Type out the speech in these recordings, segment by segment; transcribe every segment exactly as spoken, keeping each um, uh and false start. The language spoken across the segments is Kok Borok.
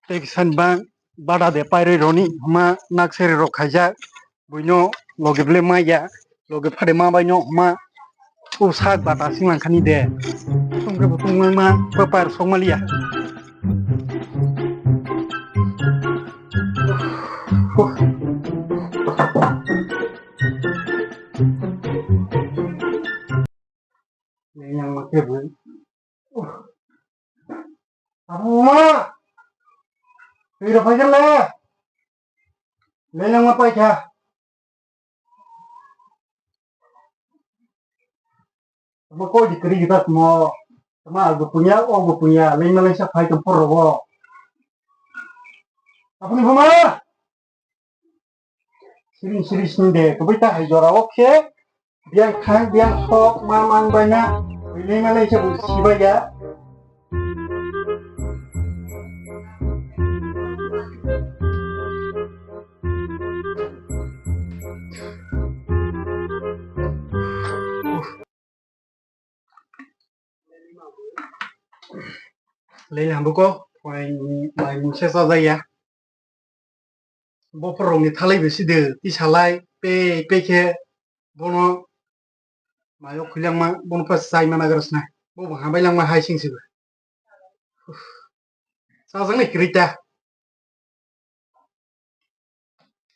Tei kisa ni bang bada de pairwi roni hwnma nak seri rok khaijak. Buino logi bwle maya, logi phade ma baino hwnma. O sak bata singlang khani de. Tungke bo tunglang ma, bo pair sok maliya. Yang ma kebui. Amma! Twi rw phaikha le. Lelengma paikha. Omo koi di kwrwi kwtak mo. Tama algo punya, ogo punya. Lengma lengsa phai tong phor rogo. Apuni buma! Siring siring sini de, kwbui ta hai jora o khe, biyang thang, biyang sok, ma mang bai na, bini malai se bo sibai ya. Lei hambuko, mai, mai mungsa chajak ya. Bophor rokni thalai bai sidi, tisalai, pei, pei khe bono mayo khulangma, bono pa chai mana grasna. Bo bo hambai langma hai sing sibo. Chajaknai kwrwi ta.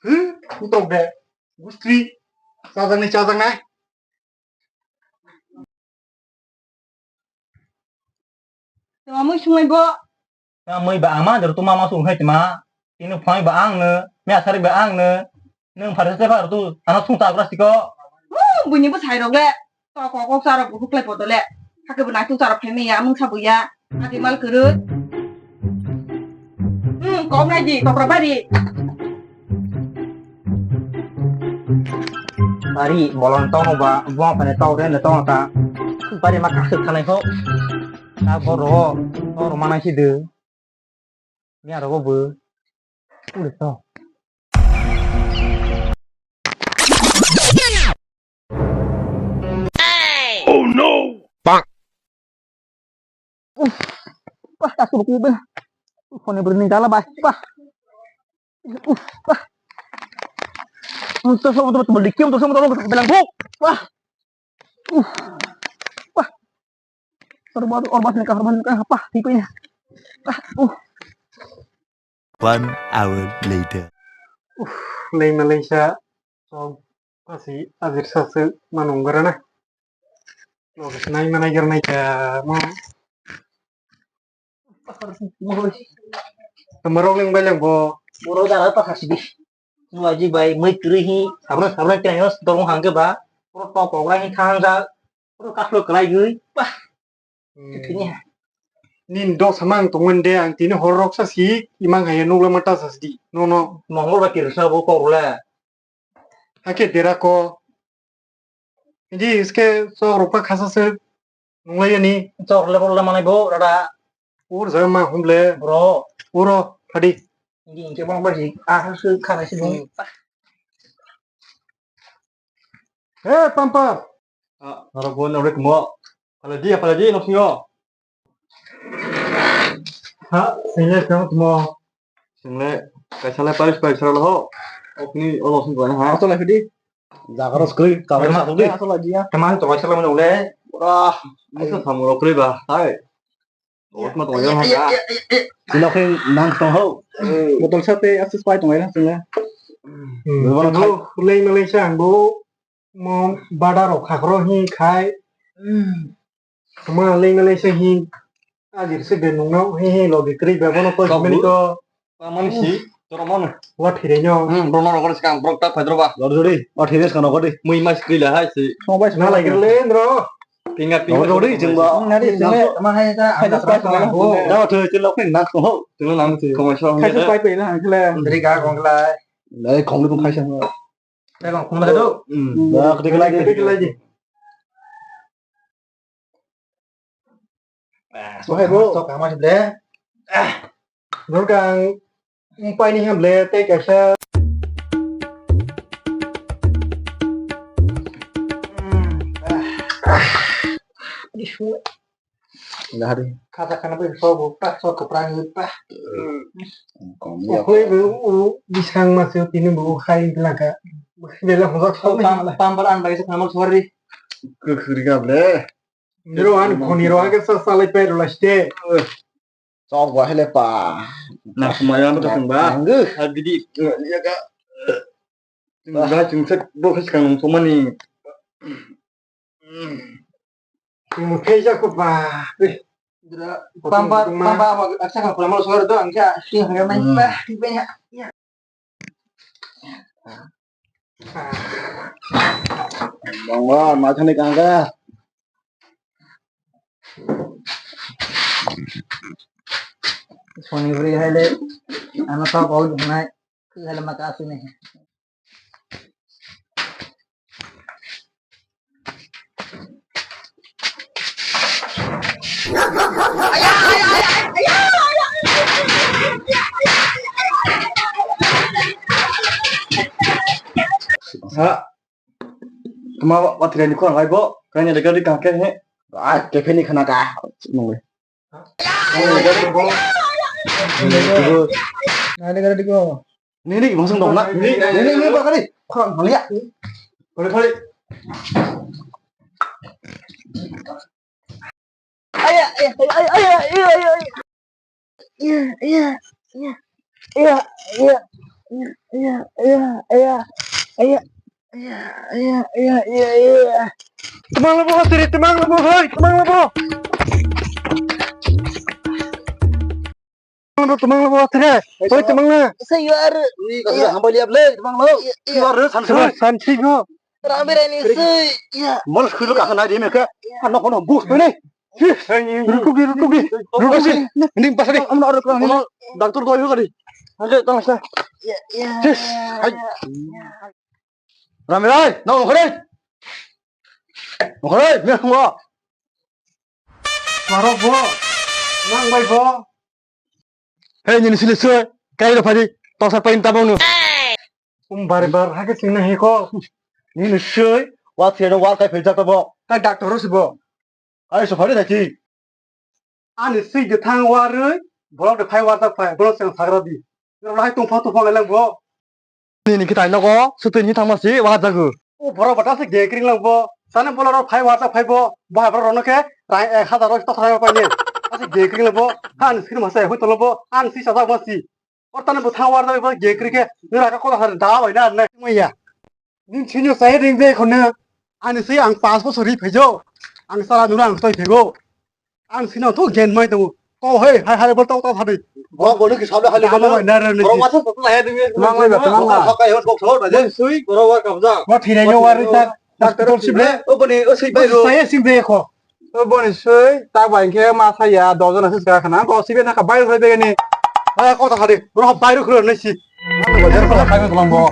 Huh, utok de. Gustri. Chajaknai, chajaknai. Tama mui sungai bo. Tama mui ba ama jar tuma ma sung hai tama. Tini phai ba ang ne, me asari ba ang ne. Nung phar se phar tu, ano sung ta gras tiko. Mu, buini bo sai rok le. To kok kok sa rok buhuk lai poto le. Hake bo nai tu sa rok phai me ya, mung sa bo ya. Ati mal kuru. Hmm, kok nai di, kok rok bari. Bari, bolong tong ba, buang phane tong re ne tong ta. Bari ma kasuk thanai kho. Ta boro, boro manai si de. Ni aro bo. Ule to. Oh no! Uff, pah, kasih bukti be. Uff, phone berani jala bah, pah. Uff, pah. Untuk semua tempat beli kiam, untuk semua tempat bilang buk, pah. Uff, pah. Orbas, orbas ni kahar ban kah pah, tipe ya. Pah, uff. One hour later. Uff, lei malai sa. Sok, pasi, azir sa se, manung gara na. Logis nai manai gara nai ka, mo. Tama rok leng bai leng bo. Boro dara ta khasi di. Nuaji bai, mui tiri hi, sabra sabra kaya, dorong hangke ba. Boro tok kok lai hi khang ja. Boro kaklo kalai gui. Bah. Hmm. Tini ha. Nin dok samang tongwen de, ang tini hor rok sa si, imang haya nukla mata sa si di. No, no. Mongol ba kirsa bo kok le. Hake dera ko. Hindi iske sok rok pa khasa se nunglai yani. Sok le bol le manai bo, rada. Ur jaga ma humle. Bro. Uro, phadi. Hindi inke bang ba ji, ah, se khana se bung. Hmm. He, pampa. Ah, aro bo nore mo. Pala di, pala di, no singo. Ha, sing le tong tmo. Sing le, kaisa le paris paris sara lo ho. Okni olo sing ko ha. Ato le phidi. Jaga ros kri, ka ros kri. Ato le dia. Teman to kaisa le mo le. Wah, ni sa samu ro kri ba. Hai. Ot ma to yo ha. Tilo khe nang tong ho. Botol sa te asis pai tong ai na sing le. Hmm. Bo na khai. Ulai malai sa ang bo. Mo bada rok khakro hi khai. Hmm. Tuma leng leng se hi. Ajir se de nung no hi hi logi kri be bono koi Kok mani bu? Ko. Pamani si, toro mano. Wa thire nyo. Hmm, bro no rokor skang, bro ta phadro ba. Lor jori, wa thire skang rokor di. Mui mas kri la hai si. Mo bai na lagi le ndro. Pinga pinga. Lor jori jeng ba. Nari jeng le, ma hai ta, hai ta, hai ta, hai ta. Da thoi ti lok ni nak ho. Tino nang si. Komai so. Khai so pai pe na khle. Dari ga kong lai. Lai kong lu khai sa. Lai kong kong lai do. Hmm. Ba kri lai. Kri lai di. Ah, so hai bo. Sok ama ble. Ah. Dorkang pai ni ham ble tei kaisa. Di su. Nari. Kata kana bai so bo pa so kapra ni pa. Kom ya. Koi bo u bisang ma se tini bo khai laka. Bela hojak so pam pam bar an bai se kamal sorry. Kukuri ka ble. Niro an khoni ro ke sa salai pe ro laste. Sok wa hele pa. Na kuma ya mo kasang ba. Nanggu. Habidi. Ya ka. Ba ching sek bo khas kang so mani. Mo pheja ko ba. Dra pamba pamba mo aksa ka pura mo sor do angka sing hanga mai pa ti pe ya. Bangwa ma thani kanga. Soni bri hai le ano ta bol nai. Hai le ma ka sini. Ha, tuma wa threni khon hai bo, kanya de gari ka ke he. Ah, ke pheni khana ka. Nungwe. Nai de gari ko. Nini ki bosong dong na? Nini, nini, nini, bakari. Khorang hang ya. Khore, khore. Aya, aya, aya, aya. Aya, aya, aya. Aya, aya, aya. Aya, aya, aya. Aya, aya, aya. Aya, aya, aya, aya, aya. Temang labo, tiri, temang labo, hoi, temang labo. Temang labo, temang labo, tiri. Hoi, temang labo. Saya yu ar. Ui, kau sudah sampai lihat le, temang labo. Iya, iya. Yu ar, san, san, san, sih, go. Ramai rai ni sih. Iya. Malas kulo kakak naik dia mereka. Anak kono bus mana? Rukugi, rukugi, rukugi. Ini pas ni. Kamu nak ada kurang ini. Doktor doa juga di. Oke, tolong saya. Iya, iya. Hai. Rame rai, nong kore. Nong kore, me mo. Maro bo. Nang bai bo. Hei, nini sini sui. Kai ro phadi. Tong sa pain tabang nu. Um bar bar hake sing na he ko. Nini sui. Wa thero wa kai phai jak bo. Kai doctor ro si bo. Ai so phari thaki. Ani sui de thang warui. Borok de phai wa ta phai. Borok seng sagra di. Borok hai tong pha tong pha lang bo. Nini kitai nogo, sutui ni thangma si, wa jagu. O borok bata se gekring lang bo. Sani bola rok phai wa ta phai bo. Bahai borok rok no khe, rang ek hazar rok tok thang pa ni. Ase gekring lang bo. Han screen ma se, hui tolo bo. An si sa ma si. Or tani bo thang war da bo gekring khe. Nura ka kola har da bai na na. Maya. Ning chini sai ring de khone. Ani sui ang pas bosor ri phaijo. Ang sala nura ang toi phego. Ang sino thu gen mai tongo. Ko hei, hai, hai, bol tau, tau, thani. Bo, bo, ki sabda hali. Tama bai na re ni. Boro masa sokla ya dimi. Tama bai, tama bai. Haka yon bok thor, aje. Sui. Boro wa kabja. Bo thire yo wari ta. Doctor sible. O boni, o sui bai ro. Sai sim de ko. O boni sui, ta bai ke ma sa ya, do jona sis ka khana. Ko sibe na ka bai ro bai ni. Ha, ko ta hadi. Boro bai ro khro ni si. Ko jar ko khai ko lambo.